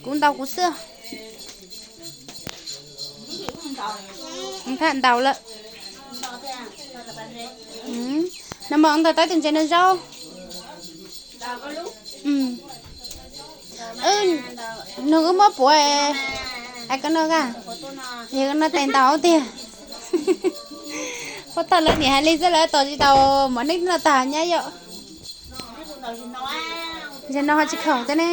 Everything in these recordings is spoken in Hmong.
Kuv ntaus kuv xwb. Thaj ntaus lawm. No mas ntawm tab tus ntses no zaub. Nws wb muab puav, hais koj no ka. Yog koj no tes ntaus tiag. Puab thaum lawv niam hais li xwb lawv tos tsis tau mov neej no tag nyab yom. Zaum no ho tsis khoom thiab ne.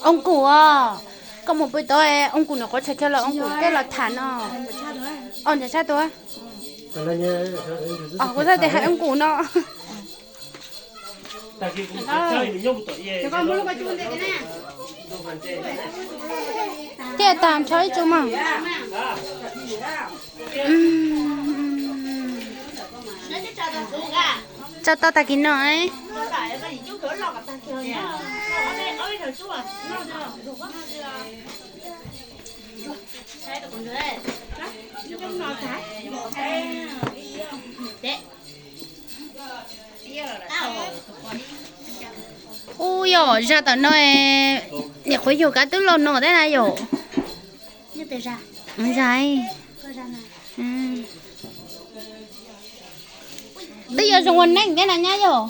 Ooj Kum os, koj mus pw tod, Ooj Kum nws qhuav tshais chaw los Ooj Kum tej los tham no. Os, ntshai tshaj tuaj. Os, kuv txhais tes hais Ooj Kum no. Thiaj tag nrho ib tsu mas. Tso tau tag kis no. Ub, yog zaj tom no, niam qhuav yug kab twb los no thiab na yom. Zaj, twb yuav zoo ua neej thiab na nyab yom.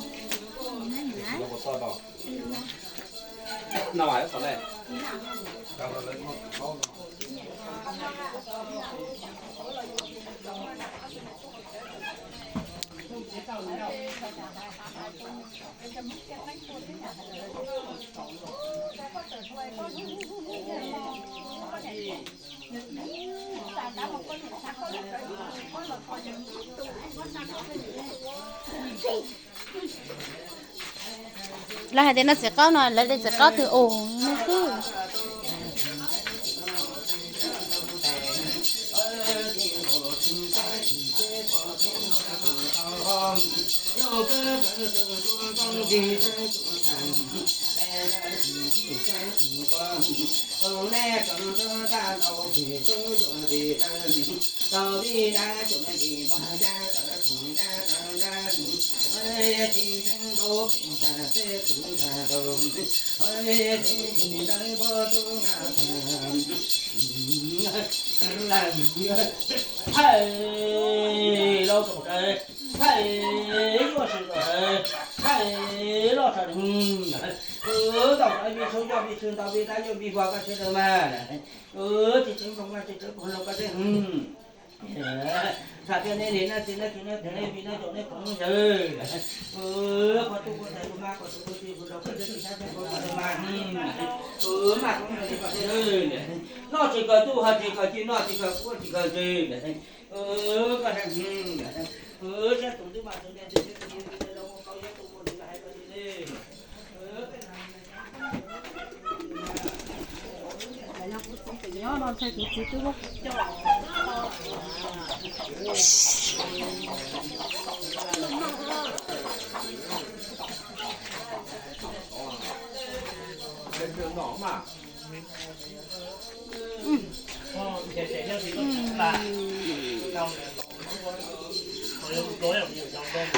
Lawv hais tias no txiv qaub no, lawv tias txiv qaub twg os, no xwb. Hais lus tau, hais lus tau, hais lus tau, me tub yog me tub ntau, me dab yog me huab, koj sawv daws mas. Tsis tseem hloov, tsis tseem hloov, koj tseem tham tias nej niam nej txiv nej kwv nej tij nej viv nej ncaus nej phooj ywg, qhov tub qhov tais tus mab qhov tub qhov twg tus nraug koj tseem tsis sab tseem qhov tau mas. Mas koj noj tsis kawg tub, hais tsis kawg ci, noj tsis kawg kub, tsis kawg ntxhw. Koj siab tus twb mas tus niam tus txiv tus niam tus txiv los mus qau yog tus mus ntxiv los hais koj li.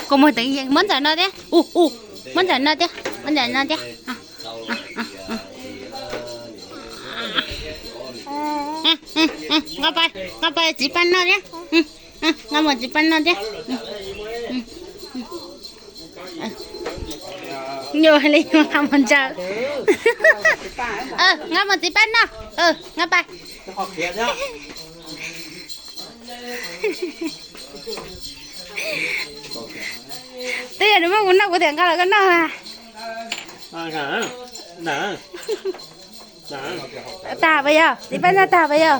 Koj muab ntawm no thiab, u u, muab ntawm no thiab, muab ntawm no thiab. Nqa pais, nqa pais txiv Paj noj thiab. Nqa mus txiv Paj noj thiab. Nyuaj li nqa mus ntsaws. Nqa mus txiv Paj noj. Nqa pais. Twb yog nws muab kuv noj kuv thiaj nqa los koj noj na. Tag pas yog, txiv pab noj tag pas yog.